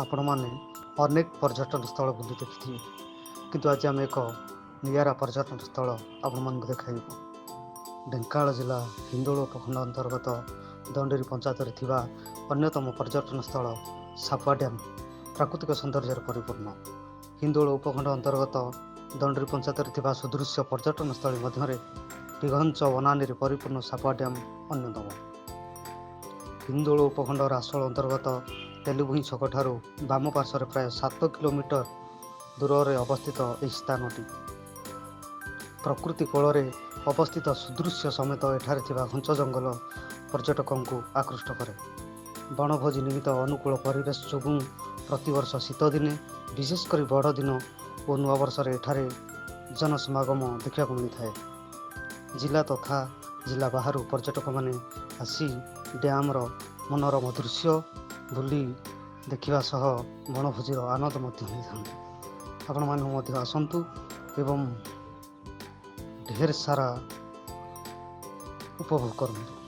ଆପଣମାନେ ଅନେକ ପର୍ଯ୍ୟଟନ ସ୍ଥଳ ବୁଲି ଦେଖିଥିବେ, କିନ୍ତୁ ଆଜି ଆମେ ଏକ ନିଆରା ପର୍ଯ୍ୟଟନ ସ୍ଥଳ ଆପଣମାନଙ୍କୁ ଦେଖାଇବୁ। ଢେଙ୍କାନାଳ ଜିଲ୍ଲା ହିନ୍ଦୋଳ ଉପଖଣ୍ଡ ଅନ୍ତର୍ଗତ ଦଣ୍ଡିରି ପଞ୍ଚାୟତରେ ଥିବା ଅନ୍ୟତମ ପର୍ଯ୍ୟଟନ ସ୍ଥଳ ସାପୁଆ ଡ୍ୟାମ୍ ପ୍ରାକୃତିକ ସୌନ୍ଦର୍ଯ୍ୟରେ ପରିପୂର୍ଣ୍ଣ। ହିନ୍ଦୋଳ ଉପଖଣ୍ଡ ଅନ୍ତର୍ଗତ ଦଣ୍ଡିରି ପଞ୍ଚାୟତରେ ଥିବା ସୁଦୃଶ୍ୟ ପର୍ଯ୍ୟଟନ ସ୍ଥଳୀ ମଧ୍ୟରେ ଦିଘଞ୍ଚ ବନାନୀରେ ପରିପୂର୍ଣ୍ଣ ସାପୁଆ ଡ୍ୟାମ୍ ଅନ୍ୟତମ। ହିନ୍ଦୋଳ ଉପଖଣ୍ଡ ରାସୋଳ ଅନ୍ତର୍ଗତ ତେଲୁଭୁଇଁ ଛକଠାରୁ ବାମ ପାର୍ଶ୍ୱରେ ପ୍ରାୟ 7 କିଲୋମିଟର ଦୂରରେ ଅବସ୍ଥିତ ଏହି ସ୍ଥାନଟି। ପ୍ରକୃତି କୋଳରେ ଅବସ୍ଥିତ ସୁଦୃଶ୍ୟ ସମେତ ଏଠାରେ ଥିବା ଘଞ୍ଚ ଜଙ୍ଗଲ ପର୍ଯ୍ୟଟକଙ୍କୁ ଆକୃଷ୍ଟ କରେ। ବଣଭୋଜି ନିମିତ୍ତ ଅନୁକୂଳ ପରିବେଶ ଯୋଗୁଁ ପ୍ରତିବର୍ଷ ଶୀତଦିନେ, ବିଶେଷ କରି ବଡ଼ଦିନ ଓ ନୂଆବର୍ଷରେ ଏଠାରେ ଜନସମାଗମ ଦେଖିବାକୁ ମିଳିଥାଏ। ଜିଲ୍ଲା ତଥା ଜିଲ୍ଲା ବାହାରୁ ପର୍ଯ୍ୟଟକମାନେ ଆସି ଡ୍ୟାମ୍ର ମନୋରମ ଦୃଶ୍ୟ ବୁଲି ଦେଖିବା ସହ ବଣଭୋଜିର ଆନନ୍ଦ ମଧ୍ୟ ନେଇଥାନ୍ତି। ଆପଣମାନେ ମଧ୍ୟ ଆସନ୍ତୁ ଏବଂ ଢେର ସାରା ଉପଭୋଗ କରନ୍ତୁ।